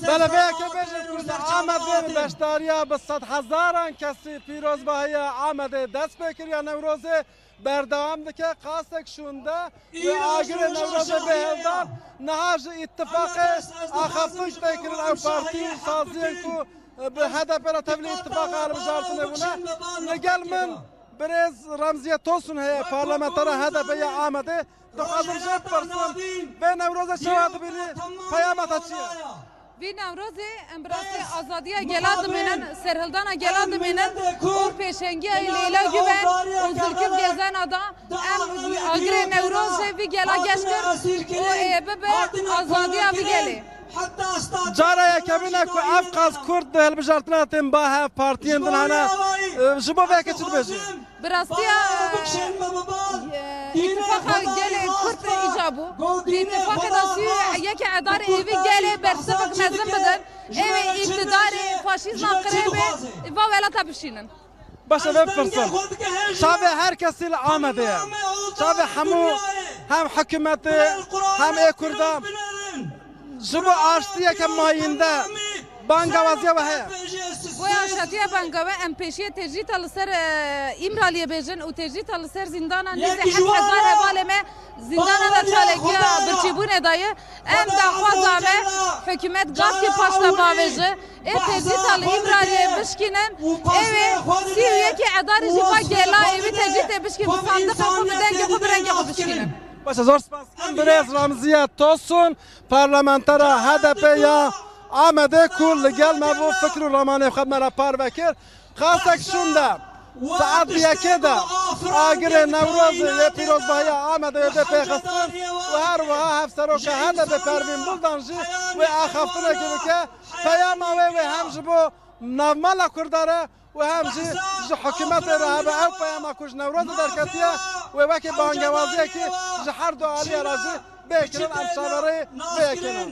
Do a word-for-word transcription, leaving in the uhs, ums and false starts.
Belê, vê yekê bêjin ku li Amedê bi beşdariya bi sedhezaran kesî pîrozbahiya Amedê dest pê kiriya Newrozê berdewam dike. Qasek şûnde wê agirê Newrozê bê hildan. Niha ji îtifaqê axaftin tê kirin ew partî û saziyên ku bi H D P re tevlî îtifaqa hilbijartinê bûne. Li gel min birêz Remziye Tosun heye, parlamentera H D P ya Amedê. Dixwazim jê bipirsim, vê Newrozê çawa dibînî, peyama te çi ye? Vî Newrozê em bi rastî azadiya gela dimînin, serhildana gela dimînin û pêşengiya Leyla Güven û Zilkif Gezena da em agirê Newrozê vî gela geş kir û ê bibe azadiya vî gelê. Cara yekemîn e ku ev qas Kurd di hilbijartina tên ba hev, partiyên din hene. E, ji bo vê yekê çi dibêjî? Bi rastiya, e, îtifaqa gelê Kurd îca bû. Di îtifaqê de sî yekê edarê êvî gelê bersivik mezin bidin. Ê wê îqtidarê faşîzma qirêbê va welata bişînin. Baş e, vê bipirsim. Çavê her kesî li Amedê ye. Çavê hemû, hem hikûmetê, hem ê Kurda. Ji bo aştiyeke mayînde bangewaziya we heye? Boya şatiya bangewe em pêşiyê tecrîta li ser, e, Îmraliyê bêjin û tecrîta li ser zîndana nîzê heft hezar hevalê me zîndana de çalekiya birçîbûnê daye. Em daxwaza me hikûmet gavkê paş de bavêje. Ê tecrîta li Îmraliyê bişkînin. Ê wê sî û yekê edarê jî va gela ê wê tecrîtê bişkîn, bi sandiqê xwe, bi dengê xwe, bi rengê xwe bişkînin. Baş e, zor spas. Em birêz Remziye Tosun, parlamentera H D P ya Amedê ku li gel me bû, fikr û ramanê xwe me re parve kir. Qasek şûnde saet bi yekê de agirê Newrozê yê pîrozbahiya Amedê wê bê pêxistin û her wiha hevseroka H D P Pervîn Buldan jî wê axaftinekê bike. Peyama wê wê hem ji bo navmala Kurda re û hem jî ji hikûmetê re hebe. Ew peyama ku ji Newrozê derketiye wê wekî bangewaziyekî ji her du aliyê re jî bê kirin. Em çaverêyê vê yekê ne.